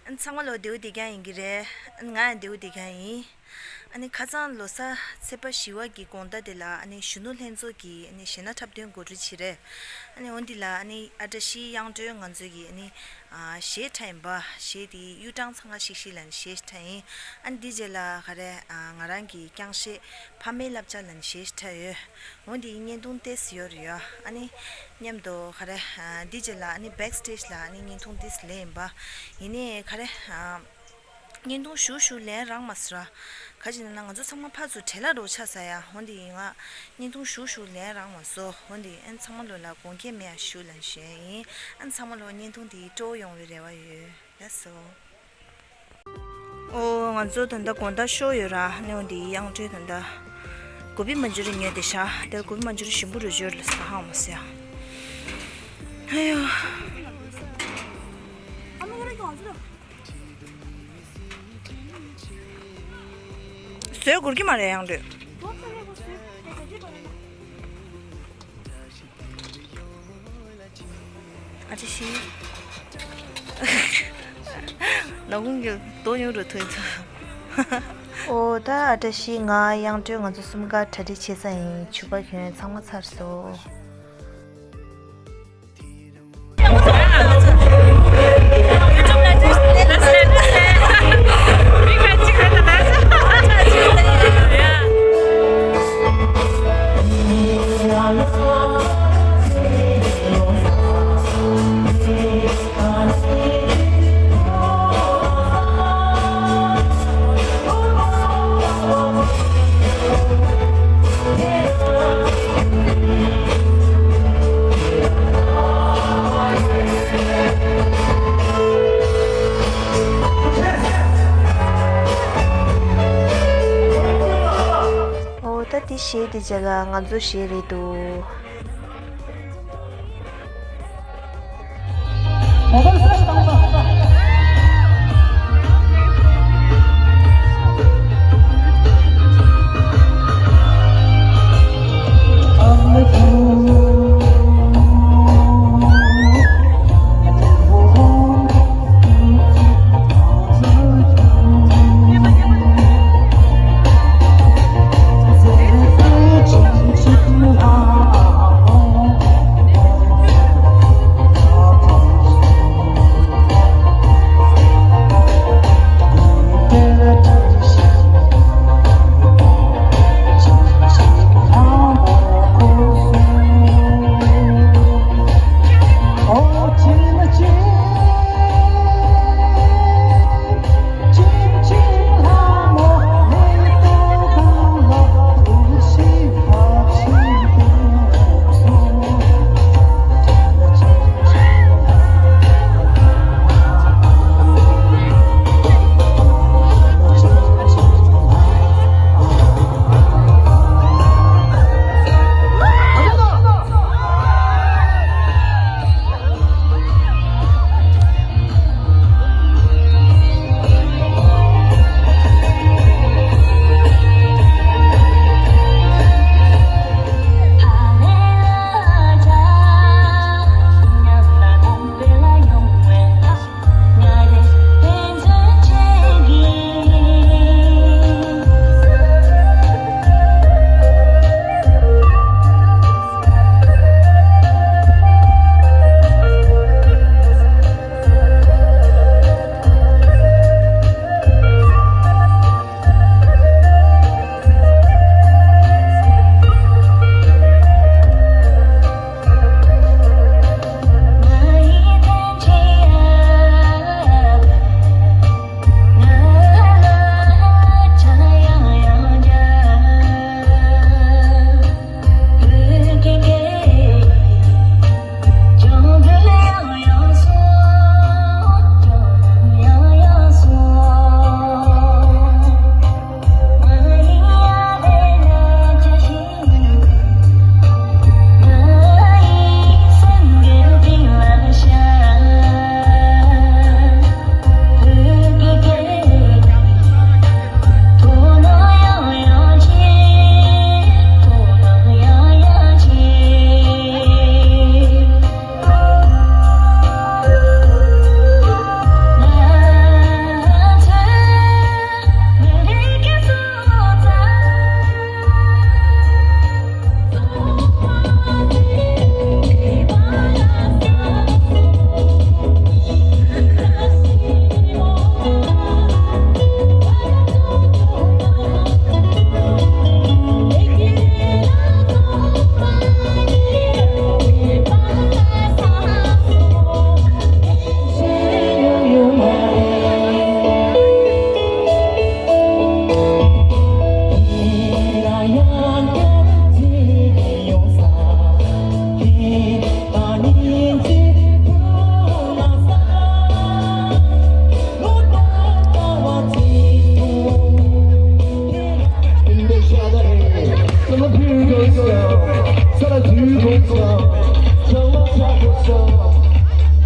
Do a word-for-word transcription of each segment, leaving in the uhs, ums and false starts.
ཨ་ཚང་མ་ལོ་བདེ་པོ་བདེ་རྐྱང་ཡིན་གྱི་རེད། ཨ་ང་ཡང་བདེ་པོ་བདེ་རྐྱང་ཡིན། ཨ་ནི་ཁ་སང་ལོ་གསར་ཚེས་པ་བཞི་པ་གི་དགོང་དག་དེ་ལ་ཨ་ནི་གཞོན་ནུ་ལྷན་ཚོགས་ཀྱིས་ཨ་ནི་གཞས་སྣ་འཁྲབ་སྟོན་གོ་སྒྲིག་བྱས་རེད། ཨ་ནི་འོ་འདི་ལ་ཨ་ནི་ཨ་བཀྲ་ཤིས་དབྱངས་སྒྲོན་ང་ཚོ་གིས་ཨ་ནི་ཨ་གཞས་འཁྲབ་ཡིན་པ། གཞས་དེ་གཡུ་སྦྲང་ཚང་ཁ་ཤིག་ཤིག་ལབ་ནས་གཞས་འཁྲབ་ཡིན། ཨ་ནི་འདི་རྗེས་ལ་ག་རེ་ཨ་ང་རང་གི་རྐྱང་གཞས་ཕ་མའི་བསླབ་བྱ་ལབ་ནས་གཞས་འཁྲབ་ཡོད། འོ་འདི་བརྙན་ཐུང་ཏོག་ཙམ་ཡོད་རེད་ཡ། ཨ་ནི་མཉམ་དུ་ག་རེ་ཨ་འདི་རྗེས་ལ་ཨ་ནི་backstage ལ་ཨ་ནི་བརྙན་ཐུང་ཏོག་ཙམ་ལེན་ཡིན་པ། ཡིན་ནའི་ག་རེ་ཨ་བརྙན་ཐུང་ཞུ་ཞུ་ལེན་རག་མ་སོང་ར། ག་ཅི་ན་ང་ཚོ་ཚང་མ་ཕར་ཚུར་བྲེལ་ལ་རོགས་ཆགས་ས་ཡ། འོ་འདི་ཡིན་ང་བརྙན་ཐུང་ཞུ་ཞུ་ལེན་རག་མ་སོང་། འོ་འདི་ཨན་ཚང་མ་ལོ་ལ་དགོངས་འགལ་མེད་ཡ་ཞུ་ལབ་ཞུ་ཡ་ཡིན། ཨན་ཚང་མ་ལོ་བརྙན་ཐུང་འདི་སྤྲོ་པོ་ཡོང་བའི་རེ་བ་ཡོད། ལགས་སོ། ཨོ་ང་ཚོ་ད་ལྟ་དགོང་དག་ཤོ་ཡོད་ར། ནི་འོ་འདི་དབྱངས་སྒྲོན་ད་ལྟ་གོ་བི་མན་ཇུ་རི་ཉོས་ཏེ་ཤ། དེར་གོ་བི་མན་ཇུ་རི་ཞིམ་པོ་རུ་འབྱོར་ལ་ས་ཧང་མ་སེ་ཡ། ཨ་ཡོ། བཟོས་དགོས་ཀྱི་མ་རེད་དབྱངས་སྒྲོན། ཨ་ཅེ་ཤི། ནག་ཁུང་གི་རྡོ་ཉུང་རུ་ཐོན་ཐུབ། ཨོ་ད་ཨ་བཀྲ་ཤིས་ང་དབྱངས་སྒྲོན་ང་ཚོ་གསུམ་ཀ་གྲ་སྒྲིག་བྱེད་ས་ཡིན། ཕྱུ་པ་གྱོན་ཚང་མ་ཚར་སོང་། ཨོ་ད་དེ་གཞས་དེ་རྗེས་ལ་ང་ཚོ་གཞས་རེད་འདུག།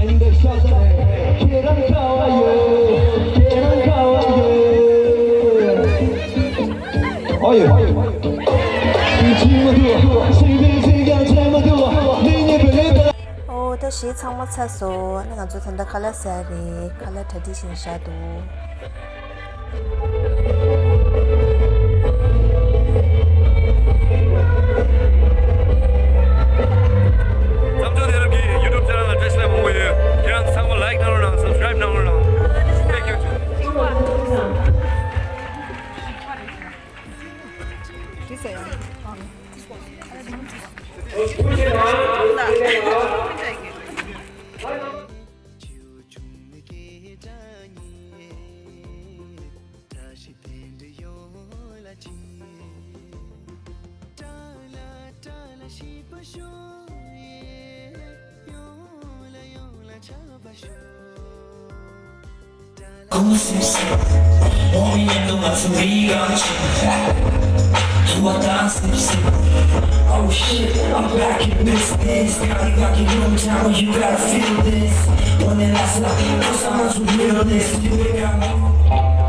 ཁྱེད་རང་ག་བ་ཡོད། ཁྱེད་རང་ག་བ་ཡོད། ཨོ་ཡོད། ཨོ་ད་གཞས་ཚང་མ་ཚར་སོང་། ཨ་ནི་ང་ཚོ་ད་ལྟ་ཁ་ལག་ཟ་རེད། ཁ་ལག་གྲ་སྒྲིག་བྱས་བཞག་འདུག་བརྩམས་ཆོས་དེ་རིགས་ཀྱི་YouTube channel ལ་བཀྲ་ཤིས་བདེ་ལེགས་མང་པོ་ཡོད། ཁྱེད་རང་ཚང་མ་like གནང་རོགས་གནང་། subscribe གནང་རོགས་གནང་། Thank you. Oh shit, I'm back in business. Got it, got it, no time, you gotta feel this. One and last, I'm so much realness. You ain't got no